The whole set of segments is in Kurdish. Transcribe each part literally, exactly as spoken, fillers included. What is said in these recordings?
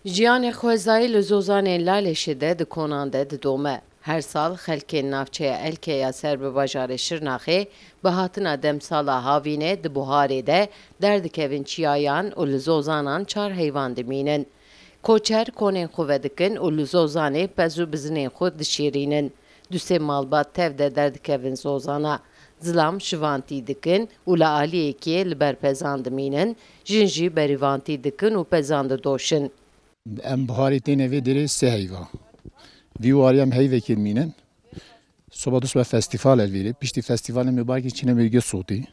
Jiyanê xwezayî li zozanên Lalêşê de di konan de didome. Her sal xelkên navçeya Elke ya ser bi bajarê Şirnaxê bi hatina demsala havînê di buharê de derdikevin çiyayan û li zozanan çar heyvan dimînin. Koçer konên xwe vedikin û li zozanê pez û bizinên xwe dişîrînin. Du sê malbat tev de derdikevin zozana. Zilam şivantî dikin û li aliyekê li ber pezan dimînin, jin jî berîvantî dikin û pezan didoşin. Em buharê têne vê derê sê heyva. Vî warî em heyvekê dimînin. Soba du sibe festîval e vêrê. Piştî festîvalê me bakî çîne mêrgê sotî.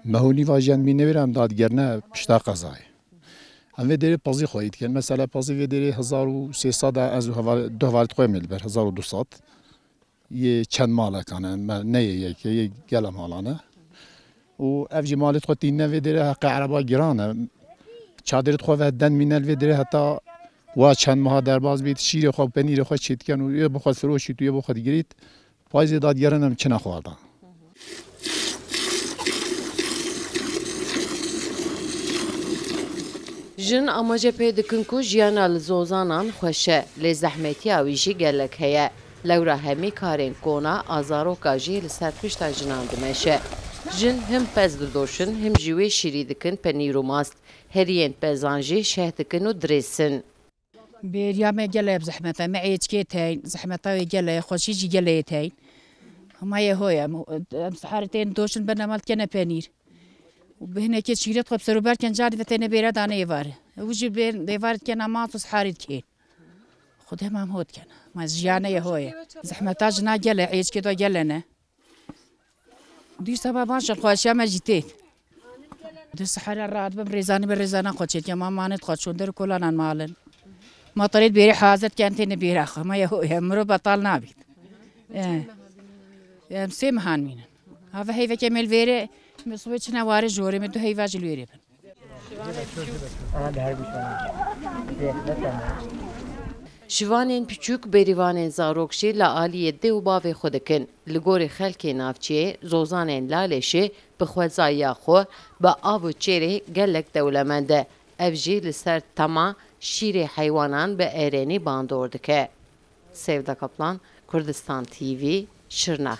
Mehûnî va jiyan mîne vêrê em dadgerine pişta qezayê. Em vê derê pezî xweyî dikin. Mesela pezî vê derê hezar û sê sed e, ez û heval-, du hevalêt xwe me li ber, hezar û du sed. Yê çend malekan e, me-, ne yê yekê, yê gela malan e. Û ev jî malêt xwe tîne vê derê heqê ereba giran e. Çadirêt xwe ve den mîne li vê derê heta wa çend meha derbas bît, şîrê xwe, penîrê xwe çêdiken û yê bi xwe firoşît û yê bi xwe digirît. Payzê dadgerin em çine xwardan. Jin amaje pê dikin ku jiyana li zozanan xweş e, lê zehmetiya wî jî gelek heye. Lewra hemî karên kona a zaroka jî li ser pişta jinan dimeşe. Jin him pez didoşin, him jî wê şîrî dikin penîr û mast. Heriyên pezan jî şeh dikin û dirêsin. Bêriya me gele bi zehmet e. Me êçkê teyn, zehmeta wê gele, xweşî jî gelê teyn. Hema yê ho ye. Em, em siharê tên doşin bena mal dikene penîr. Û bi hinekê şîret xwe bi ser û ber ken, carî ve têne bêra dane êvarê. Ew jî bên êvarê dikena mast û siharê dikên. Xwedê hema em ho dikene. Ma jiyane yê ho ye. Zehmeta jina gele, êçkê de gele ne. Dîsa baban şin xweşiya me jî têk. Di sihara rahat bim, rêzanî bi rêzana xwe çêdikem, ma manêt xwe çûn der û kolanan malin. Ma terêt bêrê hazir ken têne bêra xwe, ma ye ho ye, mirov betal nabît. E. Em sê mehan mînin. Hava heyveke me li vêrê, me sibê çine warê jorê me du heyva jî li wêrê bin. Şivanên piçûk, bêrîvanên zarok jî li aliyê dê û bavê xwe dikin. Li gorî xelkê navçeyê, zozanên Lalêşê bi xwezaya xwe, bi av û çêrê gelek dewlemend e. Ev jî li ser tema şîrê heywanan bi erênî bandor dike. Sevda Kaplan, Kurdistan T V, Şirnex.